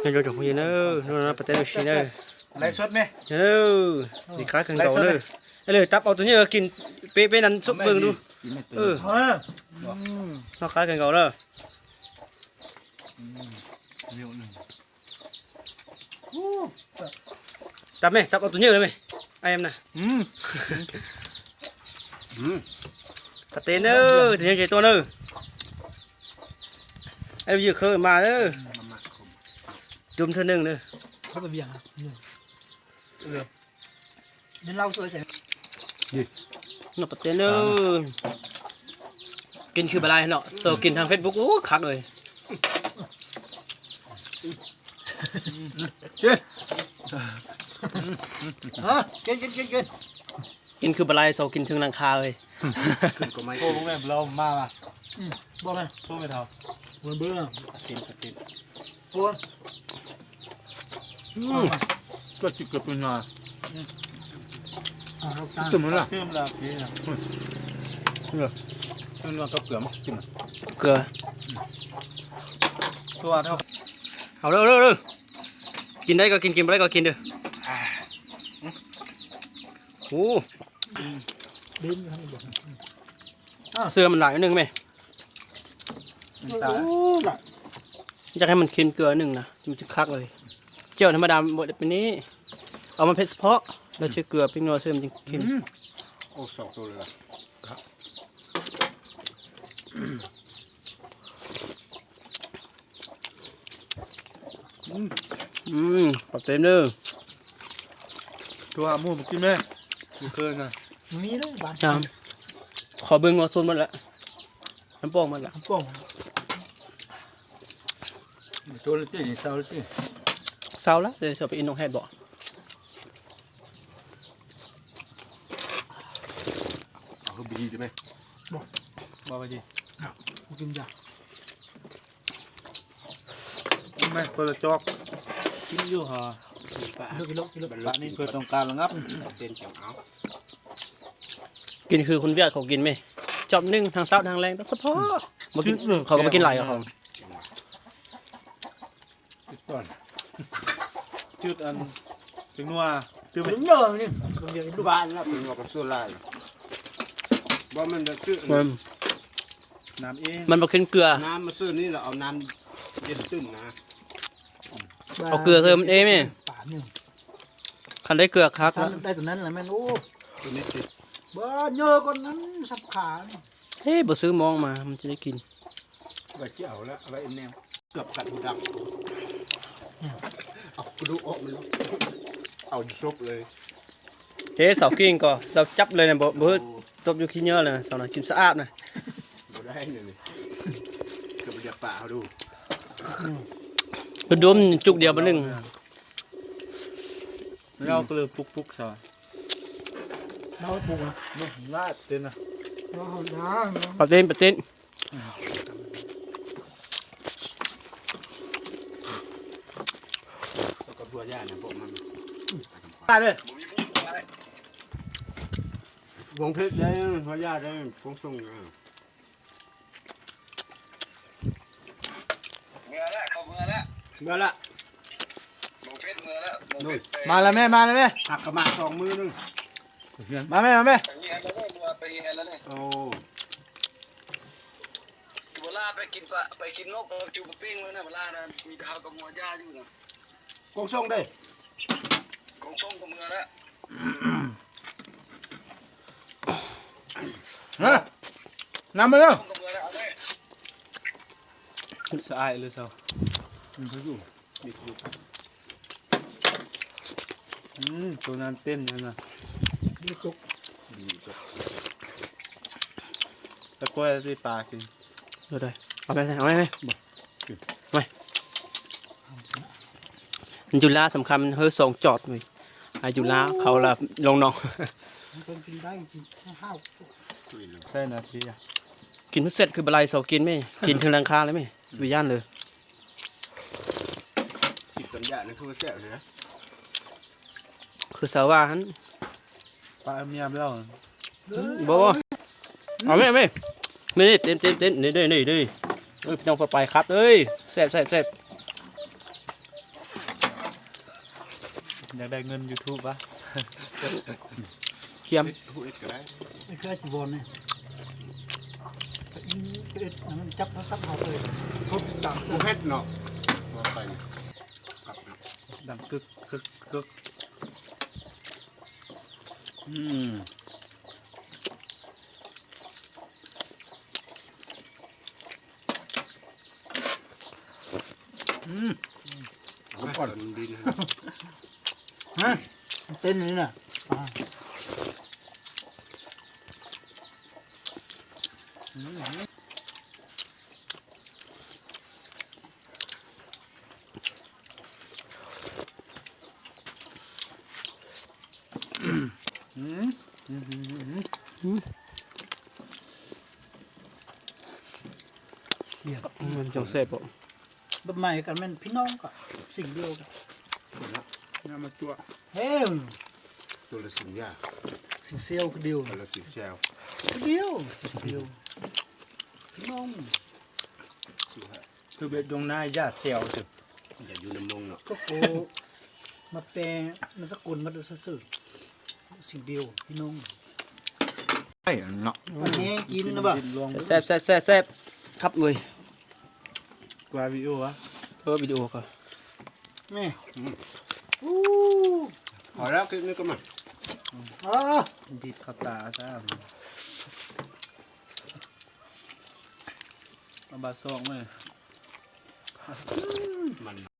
ເດີ ເດີ ເດີ ປາເຕັນເດີ ໄລຟ໌ສົດແມະ ເດີ ຊິຂາຍເຄື່ອງເກົ່າເດີ ເອີ ຕັບເອົາໂຕນີ້ກິນ ເປ ເປນັ້ນສົບເບິ່ງດູ ເອີ ເຮົາຂາຍເຄື່ອງເກົ່າເດີ. ຕັບແມະ ຕັບເອົາໂຕໃຫຍ່ເລີຍແມະ ອ້າຍແອມນະ ອືມ ອືມ ປາເຕັນເດີ ໂຕໃຫຍ່ໂຕເດີ ອ້າຍເຢີເຄີຍມາເດີ ຈຸ່ມເທື່ອໜຶ່ງເດີ ເຂົາໄປວຽງ ເດີ ເປັນເຫຼົ້າສວຍໃສ່ ນີ້ ເນາະ ປາເຕັນເອີຍ ກິນຄືບາລາຍເນາະ ໂຊກິນທາງເຟສບຸກ ໂອ້ ຄັກເລີຍ ກິນ ເອີ ກິນ ກິນ ກິນ ກິນ ກິນຄືບາລາຍ ໂຊກິນເທິງຫຼັງຄາເລີຍ ຂຶ້ນກໍໄມ້ ໂອ້ ແມ່ນລາວມາວ່າ ອືມ ບໍ່ແມ່ນ ໂທໄປເຖົ້າ ເບິ່ງ ປາເຕັນ ປາເຕັນ. ໂອ້ຍ ອືມ ກໍຊິເກືອບເປັນຫຍັງ ອືມ ຕື່ມລະ ຕື່ມລະ ເອີ ເອີ ເອີ ກັບເກືອມາກິນ ເກືອ ອືມ ຕົວເທົ່າ ເອົາເດີ ເດີ ເດີ ກິນໄດ້ກໍກິນ ກິນບໍ່ໄດ້ກໍກິນເດີ ໂອ້ ເສື້ອມັນຫຼາຍໜຶ່ງແມະ ມັນຕາຍ ຢາກໃຫ້ມັນເຄັນເກືອໜຶ່ງນະ ມັນຈະຄັກເລີຍ ແຈ່ວທຳມະດາບໍ່ໄດ້ປານນີ້ ເອົາມາເຜັດສະເພາະ ແລ້ວໃສ່ເກືອ ແປ້ງນົວ ເສີມຈຶ່ງເຄັນ ອືມ ໂອ້ ສອງໂຕເລີຍລະ ອືມ ອືມ ປາເຕັນເດີ ໂທຫາໝູ່ມາກິນແມ່ ມື້ຄືນນະ ມີເດີບ້ານ ຈ້າ ຂໍເບິ່ງວ່າສົດໝົດລະ ນ້ຳປອງໝົດລະ ນ້ຳປອງ ໂຕລະຕິ ເຊົາລະຕິ ເຊົາລະ ເດີ ເຊົາໄປອີ່ນົກແຮດບໍ ເອົາຄືບີດີໄດ້ໄໝ ບໍ່ ບໍ່ໄປດີ ບໍ່ກິນຢາ ແມ່ນຄົນລະຈອກ ກິນຢູ່ຫາ ກິນໂລດ ກິນໂລດ ບາດນີ້ເພື່ອຕ້ອງການລະງັບ ເປັນຈັ່ງເອົາ ກິນຄືຄົນຫວຽດເຂົາກິນແມະ ຈອບໜຶ່ງ ທັງເຊົ້າທັງແລງ ສະເພາະ ບໍ່ກິນ ເຂົາກໍບໍ່ກິນຫຼາຍ ເຂົາ ຈຸດອັນ ເປັນນົວ ຕື່ມ ເປັນນົວນີ້ ບ້ານລະເປັນນົວກັບສ່ວນຫຼາຍ ບໍ່ແມ່ນແບບຈື່ ມັນ ນ້ຳເອງ ມັນບໍ່ເຄັນເກືອ ນ້ຳມາຊື້ນີ້ລະເອົານ້ຳເຢັນຕື່ມນະ ເອົາເກືອເສີມເອງແມ່ ປານີ້ ຄັນໄດ້ເກືອຄັກ ໄດ້ຕົວນັ້ນລະແມ່ນ ໂອ້ ຕົວນີ້ຕິດ ບໍ່ເຍີກວ່ານັ້ນ ສັບຂານີ້ ເອີ ບໍ່ຊື້ມອງມາ ມັນຈະໄດ້ກິນ ວ່າຊິເອົາລະ ເອົາໄວ້ແນວ ເກືອບກັນຫູດັງ ເອົາກະດູກອອກມາເນາະ ເອົາຢູ່ສົບເລີຍ ເອີ ເສົາກິ່ງກໍເສົາຈັບເລີຍນະ ບໍ່ ບໍ່ຕົບຢູ່ຂີ້ເຫຍື້ອເລີຍນະ ເສົານະ ກິນສະອາດນະ ບໍ່ໄດ້ນີ້ ເກືອບຢາກປາເຮົາດູ ເພິ່ນດົມຈຸກດຽວບາດໜຶ່ງ ລາວກໍເລີຍປຸກໆຊະ ລາວປຸກນະ ລາດເຕັນນະ ປາເຕັນ ປາເຕັນ ກັບຫົວຢານະພວກມັນ ຕາຍເລີຍ ວົງເພັດໄດ້ ຫົວຢາໄດ້ ກົງສົ່ງ ເມືອລະ ເຂົາເມືອລະ ເມືອລະ ບໍ່ເປັນເມືອລະ ບໍ່ເປັນ ໂດຍ ມາລະແມ່ ມາລະແມ່ ຫັກກະໝາກສອງມື້ໜຶ່ງ ມາແມ່ ມາແມ່ ໄປຮຽນແລ້ວເດ້ ໄປຮຽນແລ້ວເດ້ ໂອ້ ເວລາໄປກິນປາ ໄປກິນນົກ ເອີ ຈູປາປີ້ງມື້ນັ້ນ ເວລານັ້ນ ມີແຕ່ເຮົາກັບໝໍຢາຢູ່ນະ ກົງສົ່ງເດ້ ກົງສົ່ງກໍເມືອລະ ຮະ ນຳມາເດີ ສະອາຍເລີຍເຊົາ ມັນກໍຢູ່ ມີຢູ່ ອືມ ໂຕນັ້ນເຕັ້ນນັ້ນນະ ມີຕົກ ມີຕົກ ຕະກ້ວຍທີ່ປາກິນ ເອົາໄປ ເອົາໄປ ເອົາໄປ ບໍ່ ໄປ ຢູ່ລາວສຳຄັນ ເຮີສອງຈອດເວີຍ ອາ ຢູ່ລາວເຂົາລະລົງໜອງ ມັນເປັນກິນໄດ້ ກິນຂ້າວ ໃສ່ນາທີ ກິນເສັດຄືບາໄລເຊົາກິນແມ່ ກິນເທິງຫຼັງຄາເລີຍແມ່ ບໍ່ຢ້ານເລີຍ ກິນຕອນຢາກນັ້ນຄືວ່າແຊບເລີຍນະ ຄືສາວວ່າຫັ້ນ ປາເມຍເຮົາ ບໍ່ ບໍ່ ເອົາແມ່ ແມ່ ນີ້ ເຕັມ ເຕັມ ເຕັມ ນີ້ ນີ້ ນີ້ ນີ້ ເອີ ພີ່ນ້ອງປ້ອງປາຍຄັບເອີຍ ແຊບ ແຊບ ແຊບ ຢາກໄດ້ເງິນຢູທູບວະ ຄຽມ ເຮັດ ເຮັດກໍໄດ້ ນີ້ຄືອາຊີວອນນີ້ ເຮັດ ເຮັດ ມັນຈັບໂທລະສັບເຮົາເລີຍ ກົດຕິດຕາມ ບໍ່ເຮັດເນາະ ບໍ່ໄປ ດັງກຶກ ກຶກ ກຶກ ອືມ ອືມ ເອົາກ່ອນ ມັນດິນ ຮະ ມັນເຕັ້ນຢູ່ນີ້ນະ ອາ ອືມ ອືມ ອືມ ອືມ ມັນຈັ່ງແຊບບໍ່? ແບບໃໝ່ກັນແມ່ນພີ່ນ້ອງກໍສິ່ງດຽວກັນ ນ້ຳມາຕົວະ ເອີ ຕົວລະສິງຢາ ສິງຊຽວຄືດຽວ ຕົວລະສິງແຊວ ຄືດຽວ ສິງຊຽວ ພີ່ນ້ອງ ຄືເບັດດົງນາຢາແຊວ ຢາກຢູ່ນຳມົງເນາະ ໂອ້ໂຫ ມາແປນາມສະກຸນມາແຕ່ຊື່ໆ ສິ່ງດຽວ ພີ່ນ້ອງ ໄອ້ເນາະ ປາແຫ້ງກິນນະບໍ່ ແຊບໆໆໆ ຄັບເວີຍ ກວ່າວິດີໂອວະ ເອີ ວິດີໂອກໍ ນີ້ ອືມ ອູ້ ພໍແລ້ວ ຄລິບນີ້ກໍມາ ອາ ດີດເຂົ້າຕາຊະ ເອົາບາດສອງມາ ມັນ